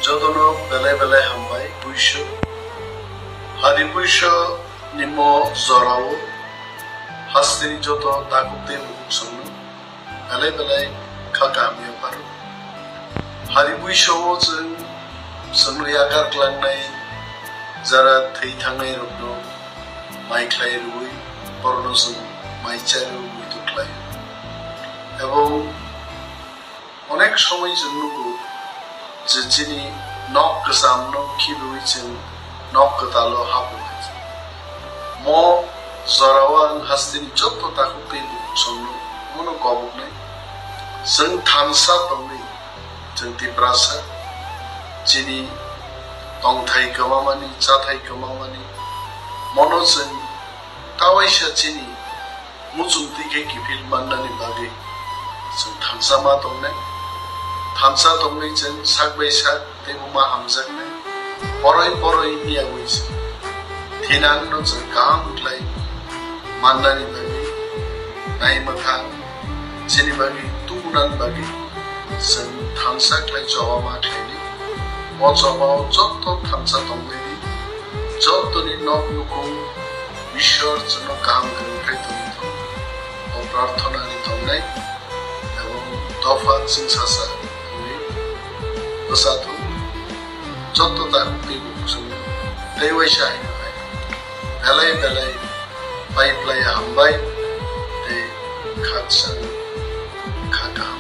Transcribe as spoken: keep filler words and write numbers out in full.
Jotono belai belai hambai puiso. Hari puiso nimo jorao hasteni joto takhuk tei bukhuk songno belai belai kha kaham yapharo. Hari puiso o chwng chwngno yakar klangnai jara thwi thangnai rokno mai khlai rwui borokno chwng mai chai rwui muitu khlai. Ebong onek somoi chwng nugo je chini nok kwchamno khibiui chwng nok kwtalo habu. Mo jorao ang hasteni joto takhuk tei bukhuk songno mono koboknai. Chwng thansa tongwi chwng Tiprasa chini tongthai kwmamani, chathai kwmamani, mono chwng tawaisa chini muchung twi khe kiphil mannani bagwi chwng thansa ma tongnai. Thansa tongwi chwng sak bai sak teibo ma hamjaknai. Poroi poroi miyaui chwng thinangno chwng kaham khlai mannani bagwi, nai mwthang chini bagwi tubunani bagwi chwng thansa khlai choba ma khlainai. O choba o joto thansa tongnaini, jotoni nok nukung Ishwar chwngno kaham kwrwng khai tongwi thung. O prarthana ni tongnai, ebong dopha chwngsasa wngwi bwsa thung. Joto takhuk tei bukhuk songno tei waisa haino hai belai belai pai phlai hambai tei khaksa kha kaham.